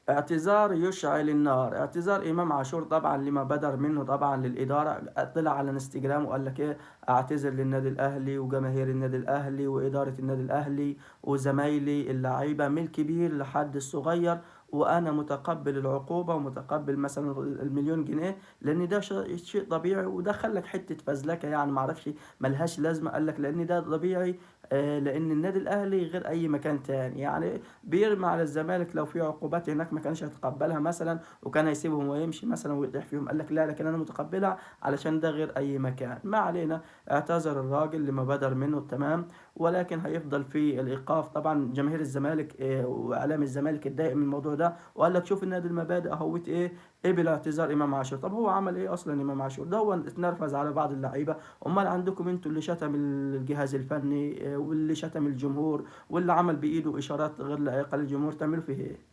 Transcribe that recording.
اعتذار يشعل النار. اعتذار امام عاشور طبعا لما بدر منه طبعا للاداره، طلع على انستجرام وقال لك ايه: اعتذر للنادي الاهلي وجماهير النادي الاهلي واداره النادي الاهلي وزمايلي اللعيبة من الكبير لحد الصغير، وانا متقبل العقوبة ومتقبل مثلا المليون جنيه، لان ده شيء طبيعي. ودخل لك حتة فزلكه يعني معرفش ملهاش لازمه، قال لك لان ده طبيعي، لان النادي الاهلي غير اي مكان تاني. يعني بيرمي على الزمالك لو في عقوبات هناك ما كانش هيتقبلها مثلا، وكان هيسيبهم ويمشي مثلا ويطيح فيهم. قال لك لا، لكن انا متقبلها علشان ده غير اي مكان. ما علينا، اعتذر الراجل لما بدر منه، تمام، ولكن هيفضل في الايقاف. طبعا جماهير الزمالك واعلام الزمالك اتضايق من الموضوع ده، وقال لك شوف النادي المبادئ اهوت ايه قبل اعتذار امام عاشور. طب هو عمل ايه اصلا امام عاشور ده؟ هو اتنرفز على بعض اللعيبة. امال عندكم انتوا اللي شتم الجهاز الفني، واللي شتم الجمهور واللي عمل بايده اشارات غير لائقة للجمهور، تعملوا فيه ايه؟